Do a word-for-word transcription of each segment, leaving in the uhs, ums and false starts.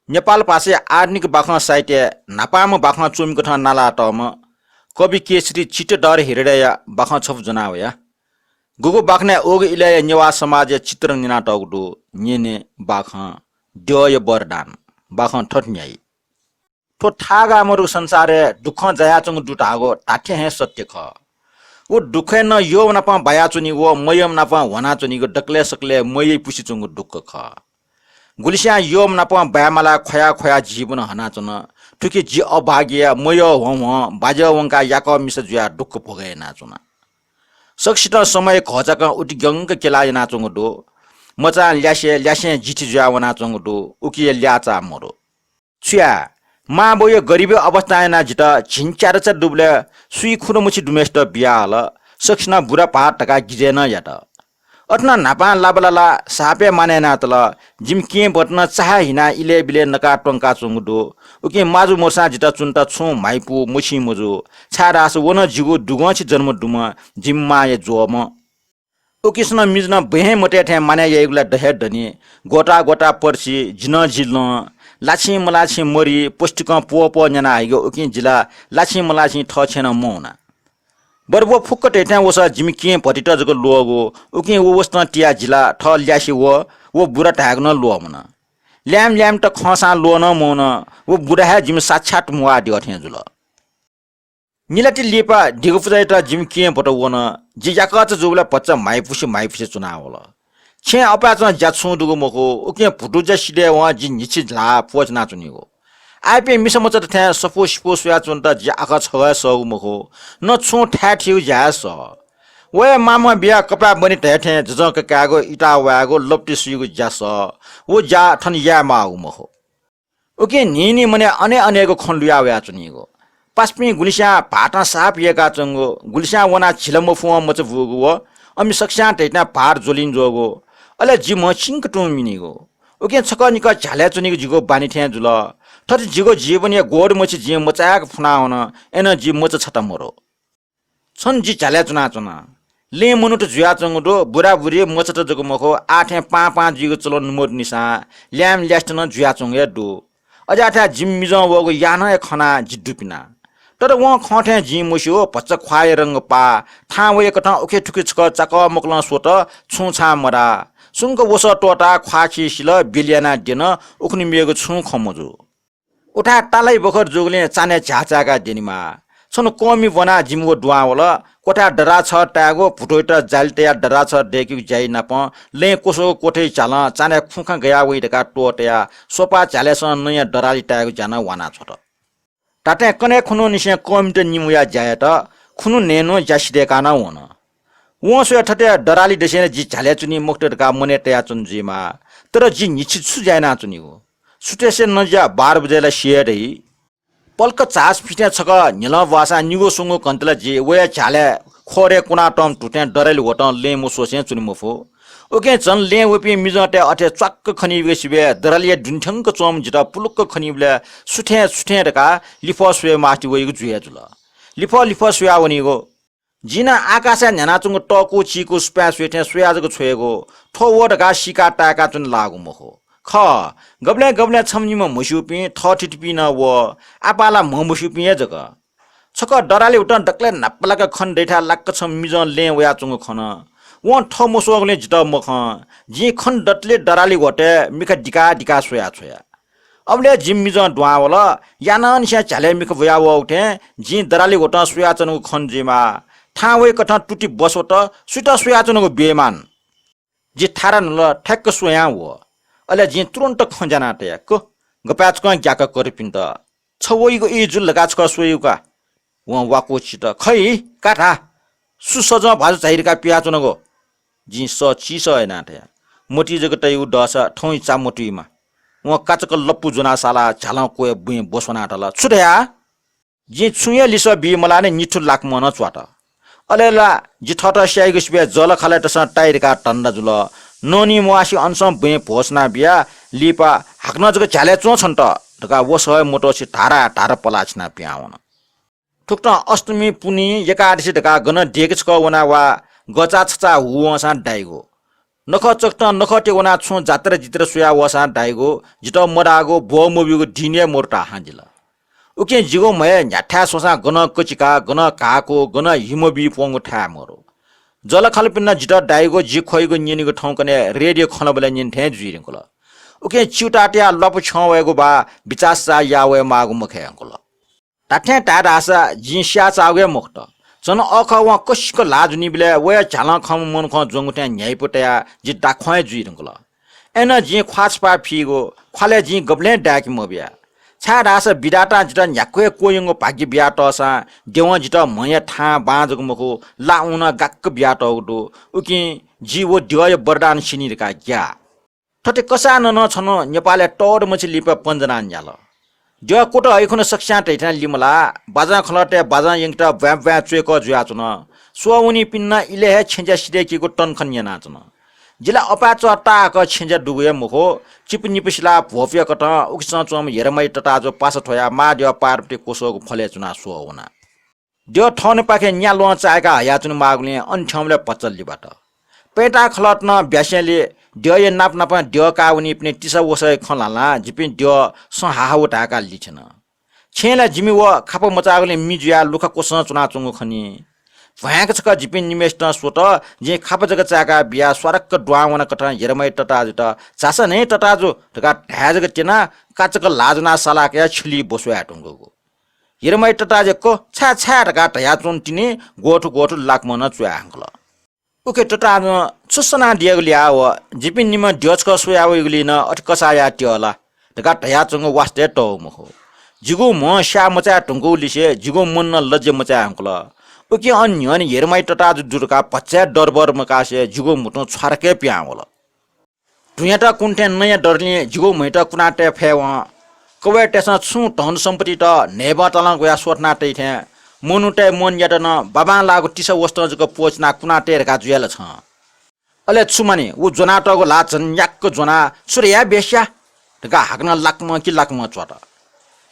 नेपाल भाषाया आधुनिक बाखं साहित्यय् न्हापांम्ह बाखं च्वमिकथं नालातःम्ह कवि केशरी चित्तधर हिरडैया बाखं छपु ज्वना वया। गुगु बाखनय् ओगु इलय्या नेवाः समाजया चित्रण न्यनातःगु दु। न्यने बाखं द्यःया वरदान। बाखं थथे न्ह्याइ। थ्व थागामरुगु संसारय् दुःखं जायाच्वंगु दु धाःगु धात्थें हे सत्य खः। व दुःखय् नं यःम्ह नाप बायाच्वनीगु व मयःम्ह नाप ह्वानाच्वनीगु दकलय् सकलय् मयःपुसे च्वंगु दुःख खः। गुलिस्यां यःम्ह नाप बाय्मालाः ख्वया ख्वया जीवन हनाच्वन। थुकी जि अभागिया मयः ह्वं ह्वं बाज्या वंकाः याकः मिसा जुयाः दुःख भोग यानाच्वना। सकसितं समय घःचाकं उतिग्यंक केला यानाच्वंगु दु। मचां ल्यासे, ल्यासें जिथि जुया वनाच्वंगु दु। उकिया ल्याःचाः मदु। छु याये? मांबौया गरिबया अवस्थां यानाः जितः झिंच्यादँचा दुबलय् सुइखुदँ मछि दुम्हय्सित बियाहल। सकसिनं बुरा भाःत धकाः गिजय् नं यात। अथे नं न्हापां लाबलालाः सापय् मानय् यानातल। जिमि केहेँ भतिनं चाःहिनाः इलय् बिलय् नकाः त्वंकाच्वंगु दु। उकिं माजु मदुसां जितः च्वनेत छुं म्हाइपु मछिं मजू, छाय्धाःसा व नं जिगु दुगंछि जन्म दुम्ह, जिमि मांया ज्वःम्ह। उकिसनं मिजं बहें मतय् थें मानय् याइगु ला द हे दनि। ग्वता ग्वता पर्सि, जि नं जि लं, लाछिं मलाछिं मरि, पौष्टिकं प्वःप्वः न्याना हइगु। उकिं जि ला लाछिं मलाछिं थः छेँनं मवना। बरु व फुक्क धइथें वसः जिमि केहेँ भतित जक ल्वःगु। उकिं व वसतं तियाः जि ला थः ल्यासे व, व बुरा धायेगु नं ल्वःमन। ल्याय्म्ह ल्याय्म्हत खंसां ल्वः नं मवन। व बुरा हे जिमि साक्षात म्वाः द्यः थें जुल। निलाति लिपा दिगु पुजायात जिमि केहेँ भत वन। जि याकःचा जूबलय् भचा म्हाइपुसे म्हाइपुसे च्वनावल। छेँय् अपाय्चं ज्या छुं दुगु मखु। उकिं भुतुज्या सिधय् वं जि न्हिच्छि ल्हाः प्वःछिनाच्वनीगु। आःपिं मिसा मचात थें सफू सिफू स्वयाच्वनेत जि आखः छगः हे सःगु मखु। न छुं थाय् थीगु ज्या हे सः। व हे मामं बियाः कपाय् बने धयाथें जजं ककायेगु, इताः वायेगु, लप्ति सुइगु ज्या सः। व ज्या थन याये माःगु मखु। उकिं न्हिं न्हिं मनय् अनेक अनेक खँ लुया वयाच्वनीगु। पासापिं गुलिस्यां भाःतं साप यय्काच्वंगु, गुलिस्यां वनाः झिला मफुवं मचा बूगु व अमि सकस्यां धइथें भाःत ज्वलिं ज्वःगु, अले जि म्ह सिंक तुं मिनीगु। उकिं छकः निकः झ्यालय् च्वनीगु जिगु बानी थें जुल। थथे जिगु जीवनया ग्वदुमछि जिं मचाय्क फुनावन, अय्नं जि मचा छता मदु। छन्हु जि झ्यालय् च्वनाच्वना। लँय् मनूत जुयाच्वंगु दु, बुराबुरी मचात जक मखु, आः थें पां पां जुइगु चलन मदुनिसां ल्याय्म्ह ल्यासेत नं जुयाच्वंगु हे दु। अज्याःथाय् जिमि मिजं वःगु यानं हे खनाः जि दुपिना। तर वं खं थें जिं मस्यू, भचा ख्वाःया रंग पाः, थां वय्कथं उखे थुखे छकः चाकः मकलं स्वत, छुं छां मधाः। सुंक वसः त्वःताः ख्वाः खिइ सिल, बिल यानाः द्यन, उखुन्हु मेगु छुं खँ मजू। उथाय् तालाइ बखत जूगुलिं चान्हय् झ्याः चाय्काः द्यनेमाः। छन्हु कंमि ब्वनाः जिमि व दुहां वल। क्वथाय् दराः छः तायेगु, भुतूयात जालि तयाः दराः छः दय्केगु ज्याइ नापं लँय् क्वसःगु क्वथय् झ्यालं चान्हय् खुंखां गया वइ धकाः त्वःतयाः स्वपाः झ्यालय्सं नँया दरालि तायेगु ज्या नं वाना छ्वत। धात्थें कन्हय् खुन्हुनिसें कंमित निम्ह वयाः ज्या यात, खुन्हु न्हय्न्हु ज्या सिधय्काः नं वन। वं स्वया थथे दरालि दसें जि झ्यालय् च्वनी मखुत धकाः मनय् तयाच्वन जुइमाः। तर जि न्हिच्छि छु ज्या यानाच्वनीगु? सुथय्सय् नज्या बाह्र बजे ला सिये दइ। पलख झाःसां पिथें छकः न्हिलं ब्वाःसां निगू स्वंगू घण्टा ला जि वया झ्यालय् ख्वरय् कुनातःम्ह धुथें दरालि ह्वतं लँय् मस्वसें च्वने मफु। उकिं झन लँय् वःपिं मिजंतय् अथे च्वाक्क खनीबलय् सिबय् दरालिया दुने थ्यंक च्वंम्ह जितः पुलुक्क खनीबलय् सुथें सुथें धकाः लिफः स्वये मास्ति वइगु जुया जुल। लिफः लिफः स्वया वनीगु। जिं नं आकाशय् न्ह्यानाच्वंगु तःकू चीकू सुपाँय् स्वये थें स्वया जक छ्वयेगु। थ्व व धकाः सीकाः ताय्काच्वने लाःगु मखु। खः, गबलें गबलें छम्ह निम्ह म्हस्यूपिं थःथितिपिं नं व, आपाः ला म्हमस्यूपिं हे जक। छकः दरालि ह्वतं दकलय् न्हापालाक खने दइथाय् लाक्क छम्ह मिजं लँय् वयाच्वंगु खन। वं थः मस्वःगुलिं जितः मखं। जिं खने दतले दरालि ह्वतय् मिखा दिकाः दिकाः स्वया छ्वया। अबलय् जिमि मिजं दुहां वल। यानानिसें झ्यालय् मिखा ब्वया वःगु थें जिं दरालि ह्वतं स्वयाच्वनागु खन जुइमाः। थां वय्कथं तुति बस्वत, सुइत स्वयाच्वनागु बेमान। जि थारा न्हुल, ठ्याक्क स्वयां वः। अले जिं तुरुन्त खँ ज्यानातया, क, गपाय् छकं ग्याक कर्पिन्त। छ वइगु ई जुल धकाः छकः स्वइगु का। वं वाकु चित, खइ, का धा। सु सजं भाजु झाइ धकाः पियाच्वनागु? जिं सः चिसः यानातया। मति जक तइगु दःसा थौंइ चा मतुइमा। वं काचक लप्पु ज्वनाः सालाः झ्यालं क्वय् बुँइ ब्वस्वनातल। छु धया? जिं छुं हे लिसः बी मलाःनि निथु लाकम्हं नं च्वात। अले ला जि थःत स्याइगु सिबय् जःलाखःलातसं ताइ धकाः धन्दा जुल। नःनि म्वाःसे अनसं बुँइ भ्वसुना बियाः लिपा हाकनं जक झ्यालय् च्वँ छन्त धकाः वसः हे मतसे धारा धारा पलाः छिना पिहां वन। थुकथं अष्टमी, पुन्हि, एकादशी धकाः गनं देय्के छकः वना वा गचा छचा हु वंसां दाइगु। नखः चकतं नखःतय् वनाः छुं जात्रा जित्रा स्वया वःसां धाइगु, जितः मधाःगु ब्वः मब्यूगु दिं हे मदु धाःसां जिल। उकिं जिगु म्हय् न्ह्याथाय् स्वःसां गनं कचिका, गनं काःकू, गनं हिमबी प्वंगु थाय् मदु। जःलाखःलापिन्सं जितः धाइगु, जि ख्वइगु न्यनेगु थौंकन्हय् रेडियो खँल्हाबल्हा न्यने थें जुइ धुंकल। उकिं च्यूताः तयाः ल्वापु छ्यं वयेगु वा बिचाः सिचाः याः वये माःगु मखय् धुंकल। धात्थें धाये धाःसा जिं स्याःचाःगु हे मखुत। झन अःखः वं कसिक ल्हाः ज्वनीबलय् वया झ्यालं खंम्ह मनुखं ज्वंगु थें न्ह्याइपु तयाः जि दाख्वं हे जुइ धुंकल। अय्‌नं जिं ख्वाः छपाः फीगु, ख्वालय् जिं गबलें दाय्‌के मबिया। छाय्‌धाःसा विधातां जितः न्ह्याक्व हे क्वह्यंगु भाग्य बियातःसां देवं जितः म्हया थां बां जक मखु, ला ऊँ नं गाक्क बियातःगु दु। उकिं जि व द्यःया वरदान सिनि धकाः ग्याः। थथे कसाः नं छन्हु नेपालय् तःधंम्ह मछि लिपा पञ्जनाः न्याल। द्यः क्वतः हइखुन्हु सकस्यां धइथें लिमलाः, बाजं खलःतय् बाजं यंकेत ब्वाँय् ब्वाँय् च्वय्‌कः जुयाच्वन। स्वः वनीपिन्सं इलय् हे छेँज्या सिधय्‌कीगु टनखन न्यनाच्वन। जि ला अपाय्‌चः ताःहाकः छेँज्या दुगु हे मखु, चिपु निपु सिलाः भ्वपुया कथं उखेसं च्वंम्ह हेरमाइ तताजु पासा थ्वयाः महाद्यः पार्वती क्वसःगु फलय् च्वनाः स्वः वना। द्यः थःन्हुपाखे न्या ल्वहं चाय्‌का हयाच्वने माःगुलिं अन थ्यंबलय् भचा लिबात। पय्‌ताः खलःत नं ब्यास्यालि द्यःया नाप नापं द्यः काः वनीपिनि तिसा वसःया खँ ल्हानाः जिपिं द्यः सँ हाहाउ धाय्‌काः लिथ्यन। छेँय् ला जिमि व खापा मचाःगुलिं मि जुयाः लुखा क्वसं च्वनाच्वंगु खनी। भ्वाँय्‌क छकः जिपिं निम्हय्‌सितं स्वत, जिं खापा जक चाय्‌काः बियाः स्वारक्क दुहां वना कथं हेरमाइ तताजुयात "झासँ न्हय् तताजु" धकाः धाये जक त्यनाः काचाक्क ल्हाः ज्वनाः सालाः कयाः छ्यलिइ ब्वस्वाये धुंकूगु। हेरमाइ तताजुया क्व "छाय्, छाय्?" धकाः धयाच्वंतिनि ग्वथु ग्वथु लाक्मं नं च्वया हंकल। उखे तताजुं "छु सनादियागु ल्याः व? जिपिं निम्ह द्यः छकः स्वया वइगुलिं नं अथे कसाः याः त्यः ला?" धकाः धयाच्वंगु वास्ता हे तःगु मखु। जिगु म्ह स्याः मचाये धुंकूगु लिसे जिगु मन नं लज्या मचाये हंकल। उकिं अन न्ह्यःने हेरमाइ तताजु दु धकाः भचा हे दरबर मकासे जिगु म्हुतुं छ्वारक हे पिहां वल। धुँयात कुने थें नँया दरलिं जिगु म्हयात कुना तये फय्‌वं। कवय्‌तय्‌सं छुं धन सम्पत्तित न्हय्‌बं तालं ग्वयाः स्वथना तइ थें मनूतय् मनयात नं बाबांलाःगु तिसा वसतं जक प्वःचिनाः कुना तये धकाः जुया ला छं? अले छु मानि, व ज्वनातःगु ल्हाः झन न्याक्क ज्वनाः "छु धयाः बेस्या?" धकाः हाकनं लाक्मं कि लाक्मं च्वत।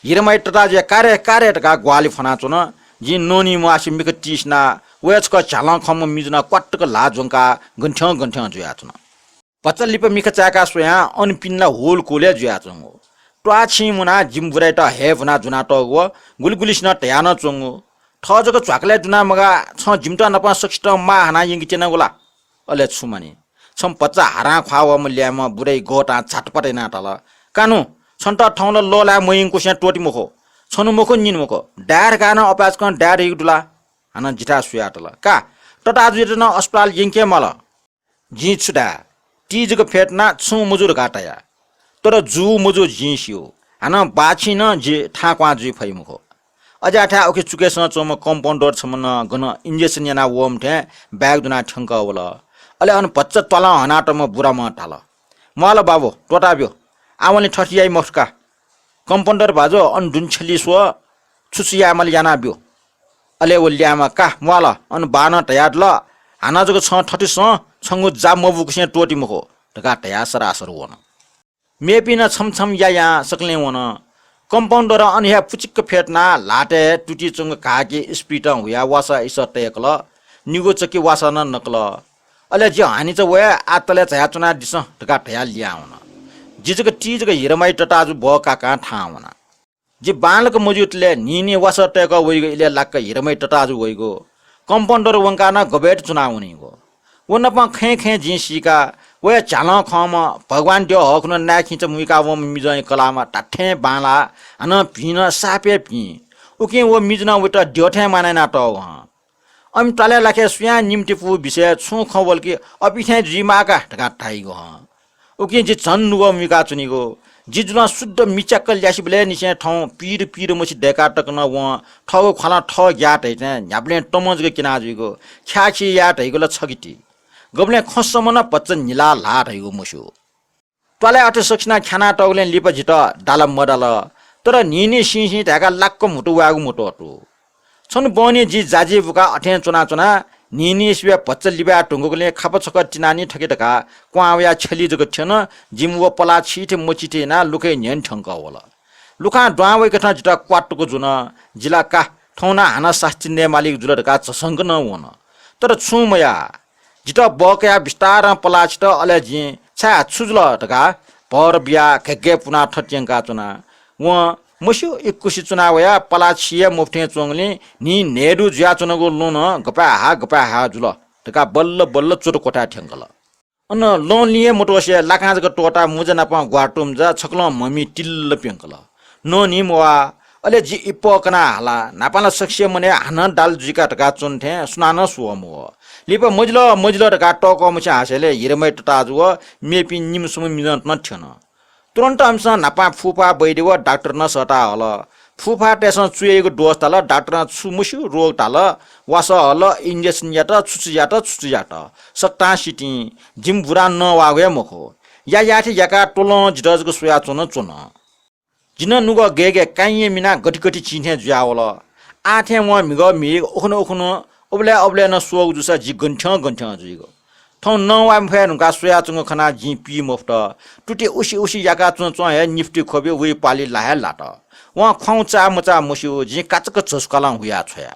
हेरमाइ तताजुया "का रे, का रे" धकाः ग्वाहालि फ्वनाच्वन। जिं नःनि म्वासे मिखा तिसिनाः वया छकः झ्यालं खंम्ह मि ज्वनाः क्वातुक ल्हाः ज्वंकाः गन थ्यं गन थ्यं जुयाच्वन। भचा लिपा मिखा चाय्‌का स्वयां अन पिने ला हुलकुल हे जुयाच्वंगु। त्वाःछिं मुनाः जिमि बुराइत हय्‌भुना ज्वनातःगु व गुलिगुलिसिनं धया नं च्वंगु। थः जक झ्वाकलय् दुना मगाः, छं जिमित नापं सकसितं माः हानाः यंके त्यनागु ला? अले छु मानि, छम्ह भचा हारां ख्वाः वःम्ह ल्याय्‌म्ह बुराइ गःतां झातपात यानाः धाल, "कानु, छन्त थौं ला लःल्हाये मयंकुसें त्वःति मखु। छन्हु मखु, निन्हु मखु, दाये धकाः नं अपाय्‌चकं दाये धइगु दु ला?" हानं जिथाय् स्वयाः धाल, "का, तताजुयात नं अस्पताल यंके माल।" जिं छु धाये, ति जक फ्यतुनाः छुं मजू धकाः धया। तर जू मजू जिं स्यू। हानं बाःछिं नं जि थाहां क्वहां जुइ फइ मखु। अज्याःथाय् उखे चुकय्‌सं च्वंम्ह कम्पाउन्डर छम्ह नं गन इन्जेक्सन यानाः वःम्ह थें bag दुनाः थ्यंकः वल। अले अन भचा त्वालं हनातःम्ह बुराम्हं धाल, "म्वाःल बाबु, त्वःताब्यु। आवंलि थथे याइ मखु का।" कम्पाउन्डर भाजु, अन दुने छ्यलिइ स्व, छु छु यायेमाल यानाब्यु। अले व ल्याय्‌म्ह, "का, म्वाःल, अन बाःनं धयादिल, हानं जक छं थथे सँ, छंगु जा मबूकुसें त्वःति मखु" धकाः धयाः सरासर वन। मेपिं नं छम्ह छम्ह यायां सकलें वन। कम्पाउन्डरं अन हे पुचिक्क फ्यतुनाः ल्हातय् तुतिइ च्वंगु घाःकी इस्पितं हुयाः वासः इस तय्‌कल, निगू चकी वासः नं नकल। अले जि हानिचा वये, आः तलय् झायाच्वनादिसँ धकाः धयाः लिहां वन। जि जक ति जक हेरमाइ तताजु बःकाकां थाहां वना। जि बांलाक मज्यूतले न्हिं न्हिं वासः तय्‌कः वइगु इलय् लाक्क हेरमाइ तताजु वइगु, कम्पाउन्डर वंकाः नं गबय्‌त च्वनाः वनीगु। व नाप खँय् खँय् जिं सीका, वया झ्यालं खंम्ह भगवान द्यः हःखुन्हु नाय्‌खिंचा मुइका वंम्ह मिजंया कलाःम्ह धात्थें बांलाः, हानं भिं नं साप हे भिं। उकिं व मिजं नं वयात द्यः थें मानय् यानातःगु हं। अमि त्वालय् लाखे सुयां निम्ति पू बिषयय् छुं खँ वल कि अपिं थें जुइमाः का धकाः धाइगु हं। उकिं जि झन नुगः मुइकाच्वनीगु। जि जुलं शुद्ध मिच्याक्क ल्यासिबलय् निसें थौं पीर पीर मछि दय्‌काः तक नं वं थःगु ख्वालं थः ग्याः धइथें न्ह्याबलें तमं जक क्यना जुइगु। ख्याःखी याये धइगु ला छगि ति। गबलें खँ स्वम्ह नं भचा न्हिलाः ल्हाः धइगु मस्यू। त्वालय् अथे सकसिनं ख्यानातःगुलिं लिपा जितः दाला मदाल, तर न्हिं न्हिं सिं सिं धाय्‌काः लाक्क म्हुतु वायेगु मत्वःतू। छन्हु बहनी जि जाजि बुकाः अथें च्वनाच्वना। न्हिं न्हिं सिबय् भचा लिबाये धुंकूगुलिं खापा छकः तिनानि थके धकाः क्वहां वयाः छ्यलिइ जक थ्यन। जिमि व पलाः छिथे मछिथे यानाः लुखय् न्ह्यःने थ्यंकः वल। लुखां दुहां वइकथं जितः क्वातुक ज्वन। जि ला का, थौं नं हानं सास्ती नयेमालीगु जुल धकाः झसंक नं वन। तर छुं मयाः। जितः बःकयाः बिस्तारं पलाः छित, अले जिं छाय् छु जुल धकाः भर बियाः घय्घय् पुनाः थथे यंकाच्वना। वं मस्यू इकुसि च्वना वयाः पलाः छि हे मफुथें च्वंगुलिं न्हि न्हय्दु जुयाच्वनागु लँ नं गपाय् हा गपाय् हा जुल धकाः बल्ल बल्ल च्वत क्वथाय् थ्यंकल। अन लँ लिं हे मतसे लाकां जक त्वःताः मुजा नाप ग्वाः तुं जा छकलं म्हमि तिल्ल प्यंकल। नः न्हि मवाः। अले जि इप्पः कनाः हाला, न्हापां ला सकसिया मनय् हानं दाल जुइका धकाः च्वन थें सुनानं स्वः मवः। लिपा मजिल मजिल धकाः तःकः मछिं हासेलय् हिरमय तताजु व मेपिं निम्ह स्वम्ह मिजंत नं थ्यन। तुरन्त इमिसं न्हापां फुफाः वैद्य व डाक्टर नं सःता हल। फुफाःतय्‌सं चुयाइगु दोष धाल, डाक्टरं छु मस्यू रोग धाल, वासः हल, इन्जेक्सन यात, छु छु यात, छु छु यात। सकतां सितिं। जिमि बुरां नवाःगु हे मखु। या याःथें याकाः त्वलं जितः जक स्वयाच्वन च्वन। जि नं नुगः गय्‌गय् काइँया मिनाः गथि गथि चिं थें जुयावल। आः थें वं म्हिगः म्हिगः उखुन्हु उखुन्हु उबलय् उबलय् नं स्वःगु जूसा जि गन थ्यं गन थ्यं जुइगु। थौं नवाये मफये धुंकाः स्वयाच्वंगु खनाः जिं पी मफुत। तुति उसि उसि याकाच्वं च्वं हे निफुति ख्वबि वइ पालि ला हे लात। वं ख्वाउँ चाः मचाः मस्यू, जिं काचक झसुकालं हुया छ्वया।